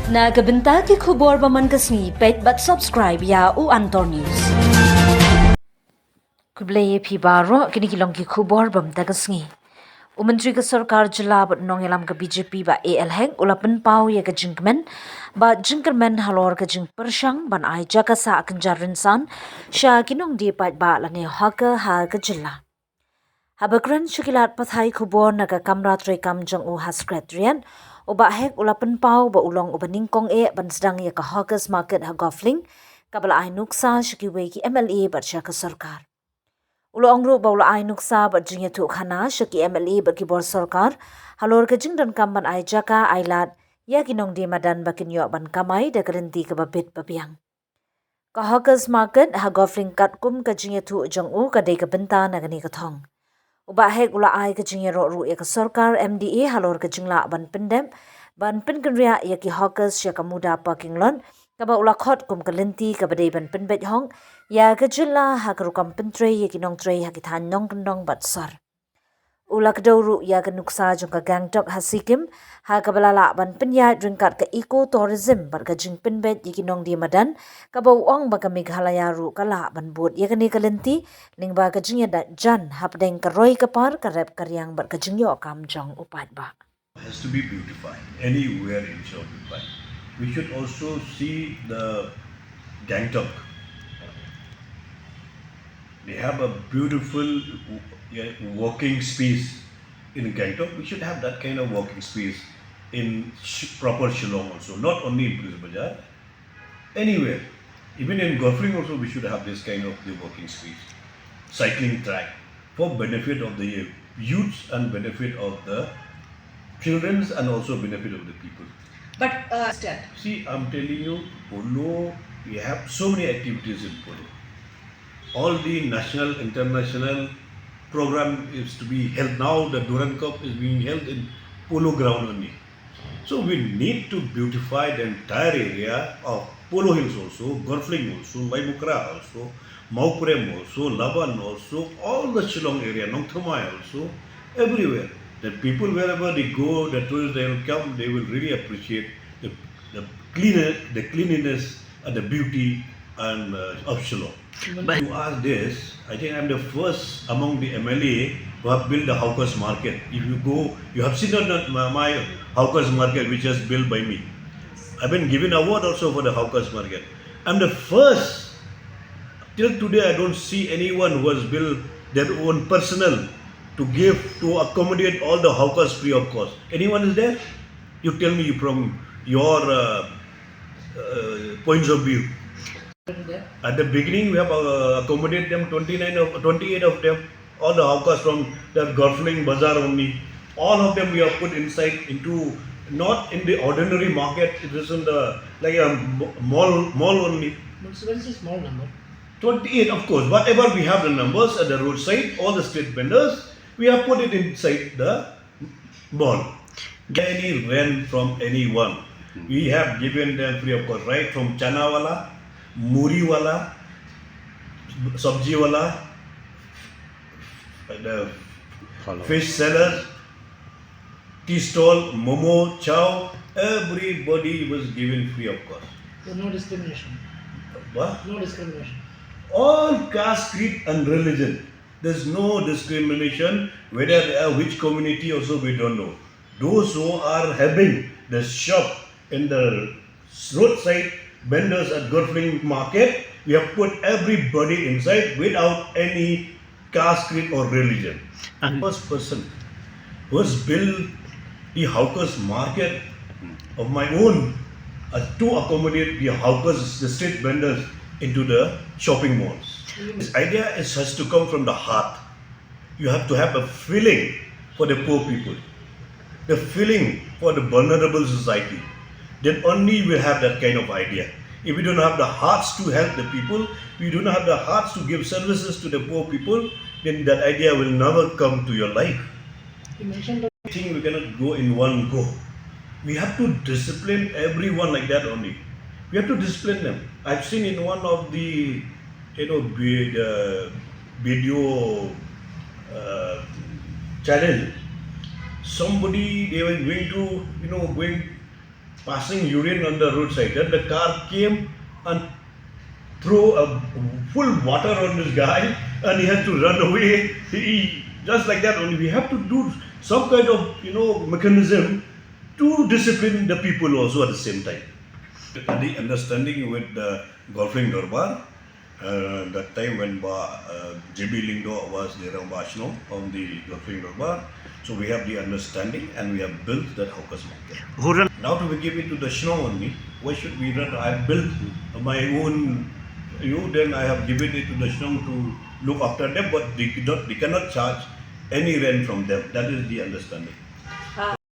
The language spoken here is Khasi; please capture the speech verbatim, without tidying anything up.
Na ka bynta ki khubor ba man ka sngi, peit bad subscribe ïa u Antor News. Khublei ïa phi baroh, kine ki long ki khubor ba mynta ka sngi. U Myntri ka Sorkar Jylla bad u Nongïalam ka B J P Bah A L Hek u la pynpaw ïa ka jingkmen bad jingkyrmen halor ka jingpyrshang ban ai jaka sah kynja rynsan sha ki nongdie paidbah lane hawker ha ka jylla. Haba kren sha ki lad pathai khubor na ka kamra treikam jong u ha Secretariat, u Bah Hek u la pynpaw ba u long uba nyngkong eh ban sdang ïa ka Hawkers Market ha Golf Link, kaba la ai nuksa sha kiwei ki M L A bad sha ka sorkar. U la ong ruh ba u la ai nuksa bad jingïathuhkhana sha ki M L A bad ki bor sorkar halor ka jingdonkam ban ai jaka ai lad ïa ki nongdie madan ba kin ïoh ban kamai da ka lynti kaba bit ba biang. Ka Hawkers Market ha Golf Link katkum ka jingïathuh jong u ka dei ka bynta na kane ka thong. U Bah Hek u la ai ka jingïaroh ruh ïa ka sorkar M D A halor ka jinglah ban pyndep ban pynkynriah ïa ki hawkers sha ka Muda Parking Lot, kaba u la khot kum ka lynti kaba dei ban pynbeit hok ïa ka jylla ha ka rukom pyntrei ïa ki nongtrei ha ki thaiñ nongkyndong bad sor. U la kdew ruh ïa ka nuksa jong ka Gangtok ha Sikkim, ha kaba la lah ban pynïaid ryngkat ka eco tourism bad ka jingpynbeit ïa ki nongdie madan, kaba u ong ba ka Meghalaya ruh ka lah ban bud ïa kane ka lynti lyngba ka jingïada jan hapdeng ka roi ka par, ka rep ka riang bad ka jingïoh kam jong u paidbah. Has to be beautified anywhere in Shillong. We should also see the Gangtok. They have a beautiful w- yeah, walking space in Gangtok. We should have that kind of walking space in Sh- proper Shillong also, not only in Police Bazar, anywhere. Even in Golf Link also, we should have this kind of the walking space, cycling track for benefit of the youths and benefit of the childrens and also benefit of the people. But uh, Stan, see, I'm telling you, Polo, we have so many activities in Polo. All the national, international program is to be held now. The Durand Cup is being held in Polo Ground only. So we need to beautify the entire area of Polo Hills also, Golf Link also, Laimukra also, Mawprem also, Laban also, all the Shillong area, Nongthymmai also, everywhere. The people, wherever they go, the tourists, they will come, they will really appreciate the, the cleaner, the cleanliness and the beauty and uh, of Shillong. But to ask this, I think I'm the first among the M L A who have built the hawkers market. If you go, you have seen or not my, my hawkers market which is built by me. I've been given award also for the hawkers market. I'm the first. Till today, I don't see anyone who has built their own personnel to give to accommodate all the hawkers free of cost. Anyone is there? You tell me from your uh, uh, points of view. At the beginning, we have uh, accommodated them twenty-nine of twenty-eight of them, all the hawkers from that Golf Link Bazar only. All of them we have put inside into not in the ordinary market. It is in the like a mall mall only. It's a very small number. Twenty-eight, of course. Whatever we have the numbers at the roadside, all the street vendors, we have put it inside the ball. Any rent from anyone. We have given them free of cost, right from chana wala, muri wala, sabji wala, the fish sellers, tea stall, momo, chow, everybody was given free of cost. There's no discrimination. What? No discrimination. All caste, creed, and religion. There's no discrimination, whether they are which community also we don't know. Those who are having the shop in the roadside vendors at Golf Link Market, we have put everybody inside without any caste, creed or religion. And first person who has built the hawkers market of my own uh, to accommodate the hawkers, the street vendors into the shopping malls. This idea is, has to come from the heart. You have to have a feeling for the poor people, the feeling for the vulnerable society. Then only we have that kind of idea. If we don't have the hearts to help the people, we don't have the hearts to give services to the poor people, then that idea will never come to your life. You mentioned that thing we cannot go in one go. We have to discipline everyone like that only. We have to discipline them. I've seen in one of the you know, be- uh, video uh, channel. Somebody they were going to, you know, going passing urine on the roadside. Then the car came and threw a full water on this guy, and he had to run away. He, just like that only. We have to do some kind of, you know, mechanism to discipline the people also at the same time. The understanding with the Golf Link Dorbar, uh, that time when Bah, uh, J B Lyngdoh was the Rangbah Shnong on the Golf Link Dorbar. So we have the understanding and we have built that hawkers market. Huran. Now to be given to the Shnong only. Why should we rent? I built my own, you know, then I have given it to the Shnong to look after them, but they cannot, they cannot charge any rent from them. That is the understanding.